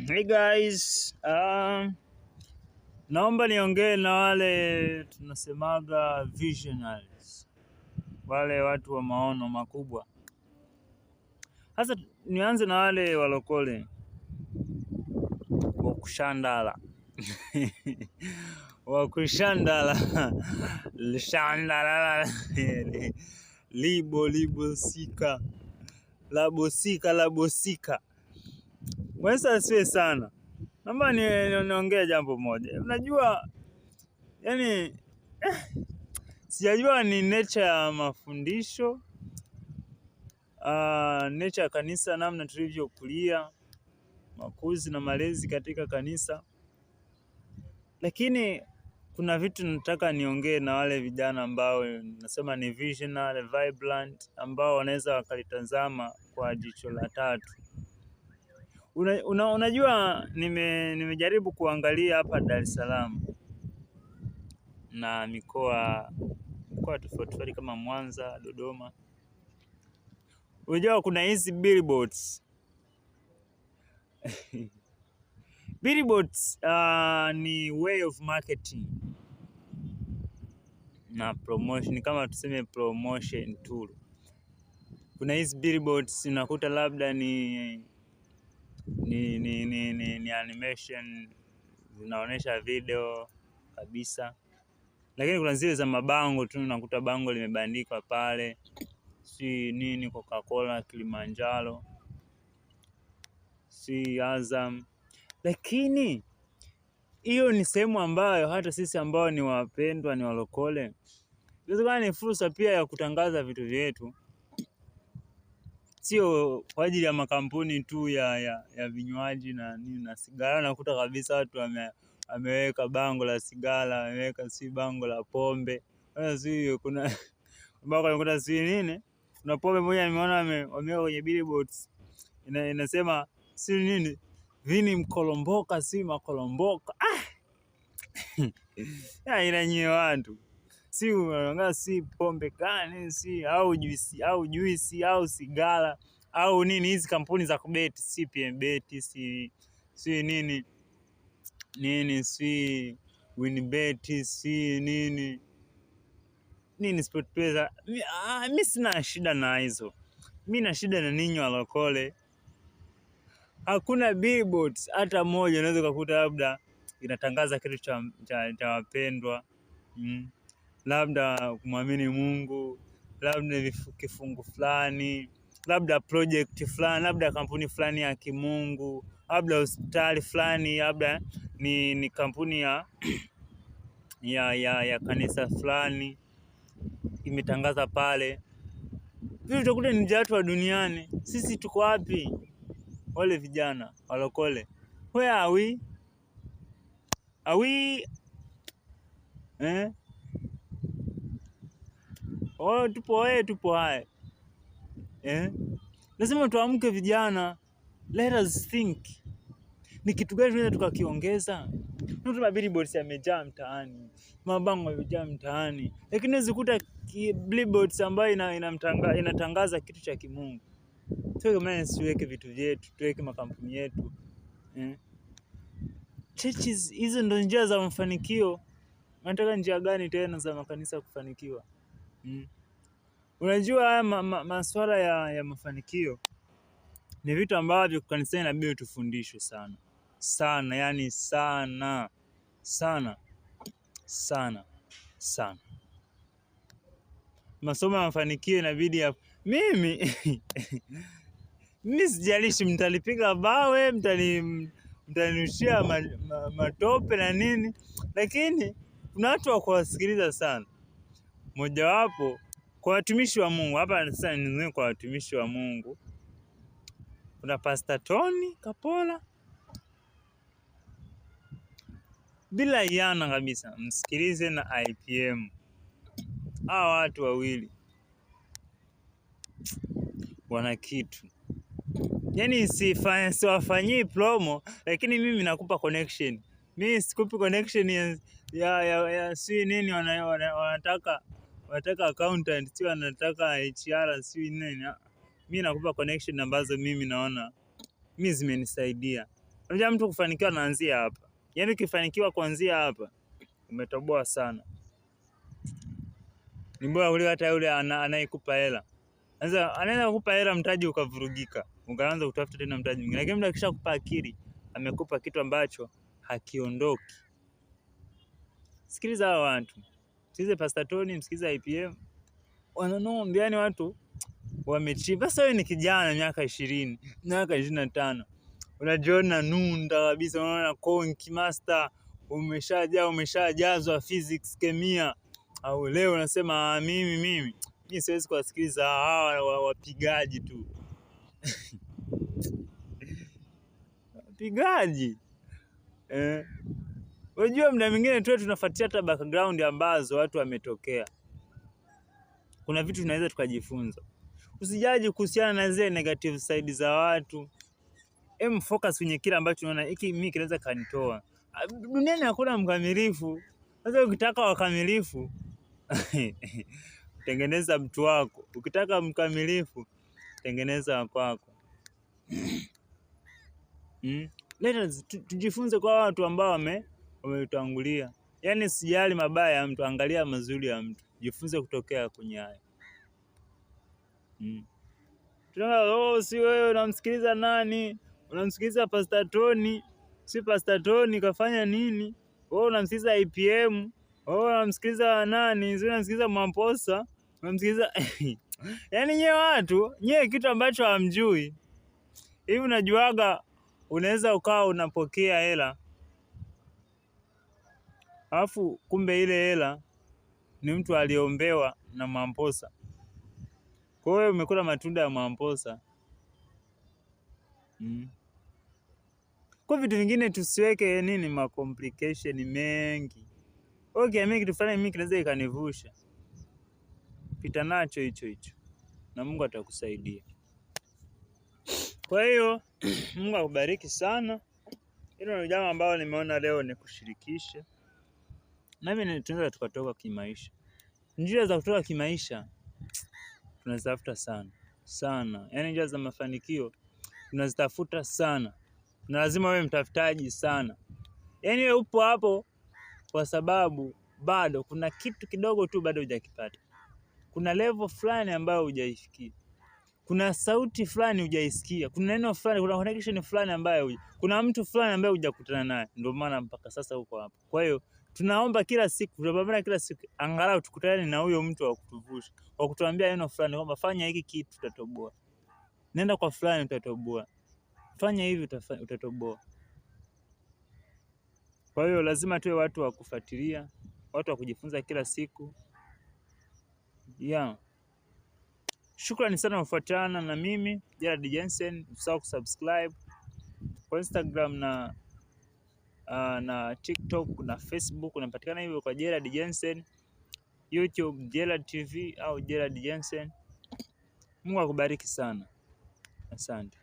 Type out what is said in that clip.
Hey guys, naomba niongee na wale tunasemaga visionaries, wale watu wa maono makubwa. Hasa nianze na wale walokole wa kushandala wa kushandala shandala libo libosika labosika labosika. Bwana asifiwe sana. Naomba niongee jambo moja. Unajua yani sijajua ni nature ya mafundisho, nature ya kanisa, namna tulivyokulia, makuzi na malezi katika kanisa, lakini kuna vitu nataka niongee na wale vijana ambao nasema ni visionary, vibrant, ambao wanaweza wakalitazama kwa jicho la tatu. Unajua nimejaribu kuangalia hapa Dar es Salaam na mikoa tofauti tofauti kama Mwanza, Dodoma. Unajua kuna hizi billboards. Billboards ni way of marketing na promotion, kama tuseme promotion tool. Kuna hizi billboards unakuta labda ni animation zinaonyesha video kabisa, lakini kuna zile za mabango tu, unakuta bango limebandikwa pale, si nini Coca-Cola Kilimanjaro, si Azam. Lakini hiyo ni sehemu ambayo hata sisi ambao ni wapendwa ni walokole, inawezekana ni fursa pia ya kutangaza vitu vyetu, sio kwa ajili ya makampuni tu ya vinywaji na nini na sigara. Unakuta kabisa watu wameweka bango la sigara, wameweka si bango la pombe, si kuna ambako unakuta si nini, kuna pombe moja nimeona wameweka kwenye billboards inasema si nini vini mkolomboka si makolomboka. Ah, ila nyie watu si unaangalia si pombe gani si au juisi au juisi au sigara au nini, hizi kampuni za kubeti si PMBet si nini nini si WinBet si nini nini SportPesa. Mi sina shida na hizo, mi na shida na ninyi walokole. Hakuna billboards hata moja unaweza kukuta labda inatangaza kitu cha wapendwa, labda kumwamini Mungu, labda kifungu fulani, labda project fulani, labda kampuni fulani ya kimungu, labda hospitali fulani, labda ni kampuni ya kanisa fulani imetangaza pale. Vile utakuta ni watu wa duniani. Sisi tuko wapi? Wale vijana walokole, where are we? Are we eh? Oh, tupo wewe, tupo hai eh? Lazima tuamke vijana, let us think ni kitu gani tunaweza tukakiongeza. Mtu billboards yamejaa mtaani, mabango yamejaa mtaani, lakini unaweza kukuta billboards ambayo inatangaza kitu cha kimungu. Tuweke tuweke vitu vyetu, tuweke makampuni yetu eh? Churches hizo ndo njia za mafanikio. Unataka njia gani tena za makanisa kufanikiwa? Unajua haya masuala ya mafanikio ni vitu ambavyo kanisani inabidi tufundishwe sana sana, yani sana sana sana sana. Masomo ya mafanikio inabidi ya mimi mimi sijalishi mtalipiga bawe, mtanirushia matope na nini, lakini kuna watu wa kuwasikiliza sana. Mojawapo kwa watumishi wa Mungu hapa sasa, ni kwa watumishi wa Mungu, kuna Pastor Tony Kapola, bila yana kabisa, msikilize na IPM. Hawa watu wawili wana kitu. Yani siwafanyii promo, lakini mimi nakupa connection. Mimi sikupi connection ya si nini wanataka accountant, si wanataka HR, si nini. Mimi nakupa connection ambazo mimi naona mimi zimenisaidia. Unajua mtu kufanikiwa anaanzia hapa. Yaani ukifanikiwa kuanzia hapa umetoboa sana. Ni bora kuliko hata yule anayekupa hela. Sasa anaweza kukupa hela mtaji ukavurugika, ukaanza kutafuta tena mtaji mwingine. Lakini mtu akishakupa akili, amekupa kitu ambacho hakiondoki. Sikiliza hawa watu. Msikilize Pastor Tony, msikilize IPM. Wananombi, yani watu wamechimba. Sasa wewe ni kijana miaka 20, miaka 25. Unajiona nunda kabisa, unaona konki master, umeshajaa, umeshajazwa physics, kemia. Au leo unasema mimi siwezi kuwasikiliza hawa wapigaji tu. Wapigaji. Unajua muda mwingine tu tunafuatia hata background ambazo watu wametokea. Kuna vitu tunaweza tukajifunza. Usijaji kuhusiana na zile negative side za watu. Em, focus kwenye kile ambacho unaona hiki mimi kinaweza kanitoa. Duniani hakuna mkamilifu. Sasa ukitaka wakamilifu tengeneza mtu wako. Ukitaka mkamilifu tengeneza wako. Let us tujifunze kwa watu ambao wametutangulia. Yaani sijali mabaya ya mtu, angalia mazuri ya mtu. Jifunze kutokea kwenye hayo. Tunaona, oh, si wewe unamsikiliza nani? Unamsikiliza Pastor Tony? Si Pastor Tony kafanya nini? Wewe unamsikiliza IPM? Wewe unamsikiliza nani? Si unamsikiliza Mwamposa? Unamsikiliza yaani nyewe watu, nyewe kitu ambacho hamjui. Hivi unajuaga unaweza ukawa unapokea hela alafu kumbe ile hela ni mtu aliombewa na Mwamposa. Kwa hiyo umekula matunda ya Mwamposa. Kwa vitu vingine tusiweke nini ma complication mengi. Okay, mimi kitu fulani mimi kinaweza ikanivusha. Pita nacho hicho hicho na Mungu atakusaidia. Kwa hiyo Mungu akubariki sana. Hilo ni jambo ambalo nimeona leo nikushirikishe. Nami tunaweza tukatoka kimaisha. Njia za kutoka kimaisha tunazitafuta sana sana, yaani njia za mafanikio tunazitafuta sana, na lazima wewe mtafutaji sana. Yaani wewe upo hapo kwa sababu bado kuna kitu kidogo tu bado hujakipata, kuna level fulani ambayo hujaifikia, kuna sauti fulani hujaisikia, kuna neno fulani, kuna connection fulani ambayo, kuna mtu fulani ambaye hujakutana naye, ndio maana mpaka sasa uko hapo. Kwa hiyo tunaomba kila siku, tunapambana kila siku, angalau tukutane na huyo mtu wa kutuvusha, wa kutuambia neno fulani kwamba fanya hiki kitu utatoboa, nenda kwa fulani utatoboa, fanya hivi utatoboa. Kwa hiyo lazima tuwe watu wa kufuatilia, watu wa kujifunza kila siku. Yeah. Shukrani sana kufuatana na mimi Gerald Jensen. Usisahau kusubscribe kwa Instagram na TikTok na Facebook, unapatikana hivyo kwa Gerald Jensen, YouTube Gerald TV au Gerald Jensen. Mungu akubariki sana. Asante.